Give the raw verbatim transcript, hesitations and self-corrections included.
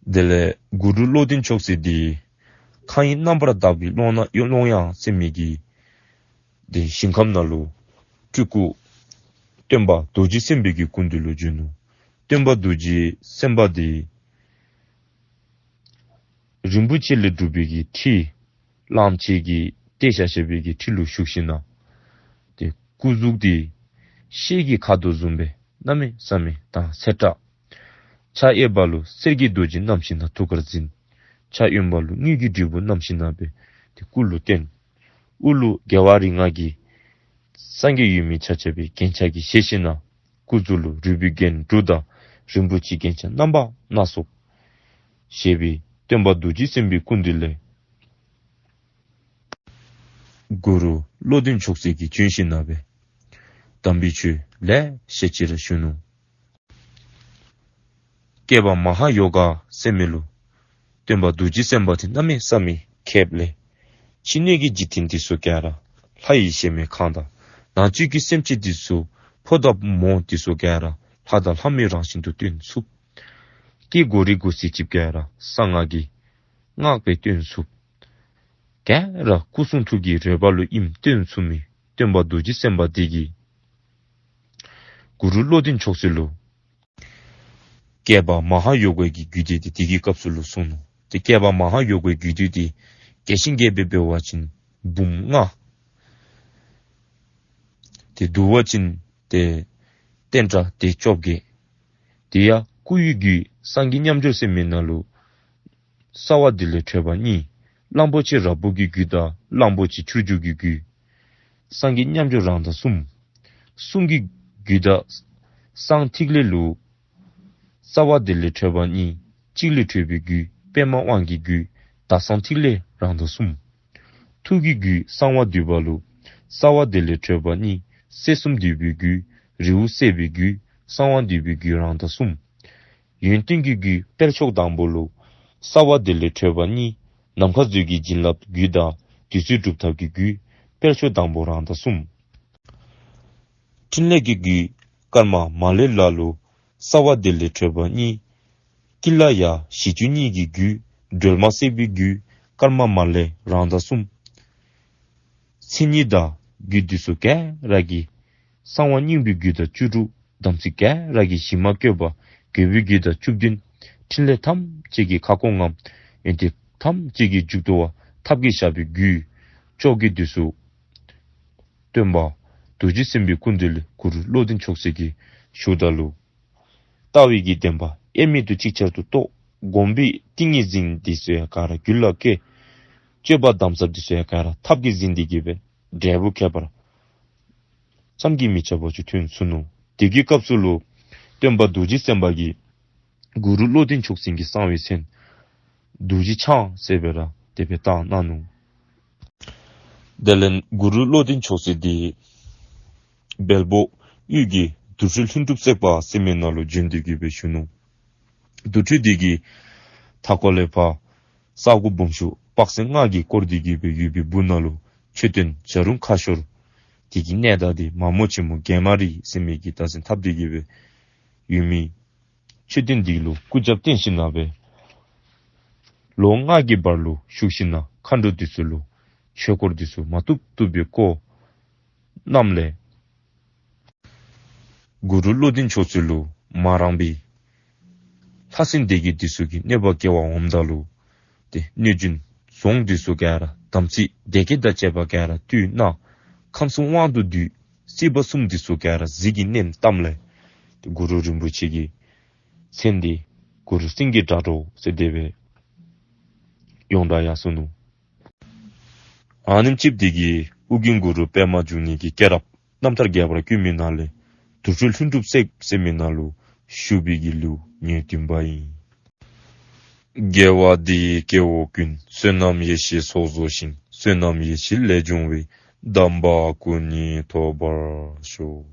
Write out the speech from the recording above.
དེ་ལས་གུ་རུ་བློ་ལྡན་མཆོག་སྲེད་འདི་མཁའ་དབྱིངས་རྣམ་པར་དག་པའི་ཀློང་ན་ཀློང་ཡངས་ཟེར་མི་གི་དེ་ཞིང་ཁམས་ནང་ལུ་སྤྲུལ་སྐུ་སྟོན་པ་རྡོ་རྗེ་སེམས་དཔའི་གི་སྐུ་མདུན་ལུ་བྱོན་ནུག། སྟོན་པ་རྡོ་རྗེ་སེམས་དཔའ་འདི་རིན་པོ་ཆེ་ལས་གྲུབ་པའི་གི་ཁྲི་གླང་ཆེན་གྱིས་བཏེགས་བཞག་བཞག་པའི་གི་ཁྲི་ལུ་བཞུགས་ཞིནམ་ལས་དེ་སྐུ་གཟུགས་འདི་ཤེལ་གྱི་ཁ་དོག་བཟུམ་སྦེ་གནམ་མེད་ས་མེད་དྭངས་སེ་དྲག། ཕྱག་གཡས་པ་ལུ་གསེར་གྱི་རྡོ་རྗེ་བསྣམས་ཞིནམ་ལས་ཐུགས་ཀར་འཛིན། ཕྱག་གཡོན་པ་ལུ་དངུལ་གྱི་དྲིལ་བུ་བསྣམས་ཞིནམ་ལས་དེ་སྐུ་ལུ་བརྟེན། དབུ་ལུ་རྒྱལ་བ་རིགས་ལྔ་གི་སངས་རྒྱས་ཡོད་མི་ཆ་ཁྱབ་པའི་རྒྱན་ཆ་གིས་བཞེས་ཞིནམ་ལས་སྐུ་གཟུགས་ལུ་རུས་པའི་རྒྱན་དྲུག་དང་རིན་པོ་ཆེའི་རྒྱན་ཆ་རྣམ་པ་སྣ་ཚོགས་བཞེས་པའི་སྟོན་པ་རྡོ་རྗེ་སེམས་དཔའི་སྐུ་མདུན་ལས་གུ་རུ་བློ་ལྡན་མཆོག་སྲེད་ཀྱིས་བྱོན་ཞིནམ་ལས་དམ་པའི་ཆོས་ལེ་ཤ་ཅིག་ར་ཞུ་ནུག། བསྐྱེད་པ་མ་ཧཱ་ཡོ་ག་ཟེར་མི་ལུ་སྟོན་པ་རྡོ་རྗེ་སེམས་དཔའ་འདི་གནམ་མེད་ས་མེད་མཁསཔ་ལས་ཕྱི་སྣོད་ཀྱི་འཇིག་རྟེན་འདི་ཚུ་ག་ར་ལྷ་ཡི་གཞལ་མེད་ཁང་དང་ནང་བཅུད་ཀྱི་སེམས་ཅན་འདི་ཚུ་ཕོ་དང་མོ་འདི་ཚུ་ག་ར་ལྷ་དང་ལྷ་མོའི་རང་བཞིན་དུ་སྟོན་ཚུགས། སྐད་གོ་རིགས་གོ་ཚད་ཅིག་ག་ར་གསང་སྔགས་ཀྱི་སྔགས་སྦེ་སྟོན་ཚུགས། ག་ར་སྐུ་གསུང་ཐུགས་ཀྱི་རོལ་པ་ལུ་ཨིནམ་སྟོན་ཚུགས་མི་སྟོན་པ་རྡོ་རྗེ་སེམས་དཔའ་འདི་གིས་གུ་རུ་བློ་ལྡན་མཆོག་སྲེད་ལུ་བསྐྱེད་པ་མ་ཧཱ་ཡོ་གའི་གི་རྒྱུད་སྡེ་འདི་དེ་གི་སྐབས་སུ་ལུ་གསུངས་ནུག། དེ་བསྐྱེད་པ་མ་ཧཱ་ཡོ་གའི་རྒྱུད་སྡེ་འདི་རྒྱས་ཤིང་རྒྱསཔ་སྦེ་འབད་བ་ཅིན་འབུམ་ལྔ། དེ་བསྡུ་བ་ཅིན་དེ་བསྟན་དགྲ་སྡེ་བཅོ་བརྒྱད། དེ་ཡང་སྐུ་ཡི་རྒྱུད་སངས་རྒྱས་མཉམ་སྦྱོར་ཟེར་མི་ནང་ལུ་རྩ་བ་འདི་ལས་འཕྲོས་པ་གཉིས། གླང་པོ་ཆེ་རབ་འབོག་གི་རྒྱུད་དང་གླང་པོ་ཆེ་ཆུར་འཇུག་གི་རྒྱུད། སངས་རྒྱས་མཉམ་སྦྱོར་རང་མདའ་གསུམ། གསུང་གི་རྒྱུད་དང་གསང་ཐིག་ལེ་ལུ་རྩ་བ་འདི་ལས་འཕྲོས་པ་གཉིས། གཅིག་ལས་འཕྲོས་པའི་རྒྱུད་པདྨ་དབང་གི་རྒྱུད་དང་གསང་ཐིག་ལེ་རང་མདའ་གསུམ། ཐུགས་ཀྱི་རྒྱུད་གསང་བ་འདུས་པ་ལུ་རྩ་བ་འདི་ལས་འཕྲོས་པ་གཉིས། སྲིད་གསུམ་འདུས་པའི་རྒྱུད་རི་བོ་བརྩེགས་པའི་རྒྱུད་གསང་བ་འདུས་པའི་རྒྱུད་རང་མདའ་གསུམ། ཡོན་ཏན་གྱི་རྒྱུད་དཔལ་མཆོག་དང་པོ་ལུ་རྩ་བ་འདི་ལས་འཕྲོས་པ་གཉིས། ནམ་མཁའ་མཛོད་ཀྱི་བྱིན་རླབས་རྒྱུད་དང་བདུད་རྩི་སྒྲུབ་ཐབས་ཀྱི་རྒྱུད་དཔལ་མཆོག་དང་པོ་རང་མདའ་གསུམ། ཕྲིན་ལས་ཀྱི་རྒྱུད་ཀརྨ་མ་ལེ་ལ་ལུ་རྩ་བ་འདི་ལས་འཕྲོས་པ་གཉིས། ཀི་ལ་ཡ་བཞི་བཅུ་གཉིས་ཀྱི་རྒྱུད་སྒྲོལ་མ་བརྩེགས་པའི་རྒྱུད་ཀརྨ་མ་ལེ་རང་མདའ་གསུམ། མཚན་ཉིད་དང་རྒྱུད་འདི་ཚུ་ག་ར་གིས་གསང་བ་སྙིང་པོའི་རྒྱུད་དང་བཅུ་དྲུག། དམ་ཚིག་ག་ར་གིས་གཞི་མ་བཀོད་པ་རྒྱལ་པོའི་རྒྱུད་དང་བཅུ་བདུན། ཕྲིན་ལས་ཐམས་ཅད་ཀྱི་ཁ་སྐོང་ངམ་ཡོན་ཏན་ཐམས་ཅད་ཀྱི་མཇུག་བསྡུ་བ་ཐབས་ཀྱི་ཞགས་པའི་རྒྱུད་བཅོ་བརྒྱད་འདི་ཚུ་སྟོན་པ་རྡོ་རྗེ་སེམས་དཔའི་སྐུ་མདུན་ལས་གུ་རུ་བློ་ལྡན་མཆོག་སྲེད་ཀྱིས་ཞུཝ་ད་ལུ་ལྟ་བའི་གི་བདེན་པ་དབྱེར་མེད་དུ་ཅིག་ཅར་དུ་རྟོགས། སྒོམ་པའི་ཏིང་ངེ་འཛིན་འདི་ཚུ་ཡང་ག་ར་རྒྱུད་ལ་སྐྱེ། སྤྱོད་པ་དམ་ཟབ་འདི་ཚུ་ཡང་ག་ར་ཐབས་ཀྱིས་ཟིན་ཏེ་གི་སྦེ་འབྲས་བུ་ཁྱད་པར་བསམ་གྱིས་མི་ཁྱབ་པ་ཅིག་ཐོན་ཚུགས་ནུག། དེ་གི་སྐབས་སུ་ལུ་སྟོན་པ་རྡོ་རྗེ་སེམས་དཔའ་གིས་གུ་རུ་བློ་ལྡན་མཆོག་སྲེད་ཀྱི་གསང་བའི་མཚན་རྡོ་རྗེ་འཆང་ཟེར་སྦེ་ར་དེ་སྦེ་བཏགས་གནང་ནུག། དེ་ལས་གུ་རུ་བློ་ལྡན་མཆོག་སྲེད་འདི་བལ་པོ་དབུས་ཀྱི་དུར་ཁྲོད་ལྷུན་གྲུབ་བརྩེགས་པ་ཟེར་མི་ནང་ལུ་བྱོན་ཏེ་གི་སྦེ་བཞུགས་ནུག། དུར་ཁྲོད་འདི་གི་མཐའ་འཁོར་ལས་ཕར་ས་སྒོ་སྦོམ་ཆུང་དཔག་ཚད་ལྔ་གིས་བསྐོར་ཏེ་གི་སྦེ་ཡོད་པའི་སྦུག་ན་ལུ་མཆོད་རྟེན་བྱ་རུང་ཁ་ཤོར་འདི་གི་གནས་བདག་འདི་མ་མོ་ཆེན་མོ་གྱད་མ་རི་ཟེར་མི་གི་བདག་འཛིན་འཐབ་སྟེ་གི་སྦེ་ཡོད་མི་མཆོད་རྟེན་འདི་ལུ་སྐུ་རྒྱབ་བརྟེན་ཞིནམ་ལས་སྦེ་ལོ་ལྔ་གི་བར་ལུ་བཞུགས་ཞིནམ་ལས་མཁའ་འགྲོ་འདི་ཚུ་ལུ་ཆོས་སྐོར་འདི་ཚུ་མ་བཏུབ་བཏུབ་སྦེ་བསྐོར་གནངམ་ལས་གུ་རུ་བློ་ལྡན་མཆོག་སྲེད་ལུ་མ་རངས་པའི་ལྷ་སྲིན་སྡེ་བརྒྱད་འདི་ཚུ་གིས་གནོད་པ་བཀལ་བར་འོངམ་ད་ལུ་ཏེ་གནོད་སྦྱིན་རྫོང་འདི་ཚུ་ག་ར་དམ་ཚིག་སྡེ་བརྒྱད་དང་བཅས་པ་ག་ར་བཏུལ་གནང་། ཁམས་གསུམ་དབང་དུ་བསྡུས། སྲིད་པ་གསུམ་འདི་ཚུ་ག་ར་ཟིལ་གྱིས་གནོན་བཏངམ་ལས་ཏེ་གུ་རུ་རིན་པོ་ཆེ་གི་མཚན་འདི་གུ་རུ་སེང་གེ་སྒྲ་སྒྲོགས་ཟེར་དེ་སྦེ་ཡོངས་གྲགས་ཡར་སོ་ནུག། ཨ་ནེམ་ཅིག་འདི་གིས་ཨོ་རྒྱན་གུ་རུ་པདྨ་འབྱུང་གནས་ཀྱི་སྐྱེས་རབས་རྣམ་ཐར་རྒྱས་པར་བཀོད་མི་ནང་ལས་དུར་ཁྲོད་ལྷུན་གྲུབ་བརྩེགས་ཟེར་མི་ནང་ལུ་ཞུ་བའི་གི་ལེའུ་ཉེར་བདུན་པ་ཨིན། དགེ་བ་འདི་ཡིས་སྐྱེ་བོ་ཀུན། བསོད་ནམས་ཡེ་ཤེས་ཚོགས་རྫོགས་ཤིང་། བསོད་ནམས་ཡེ་ཤེས་ལས་བྱུང་བའི། དམ་པ་སྐུ་གཉིས་ཐོབ་པར་ཤོག།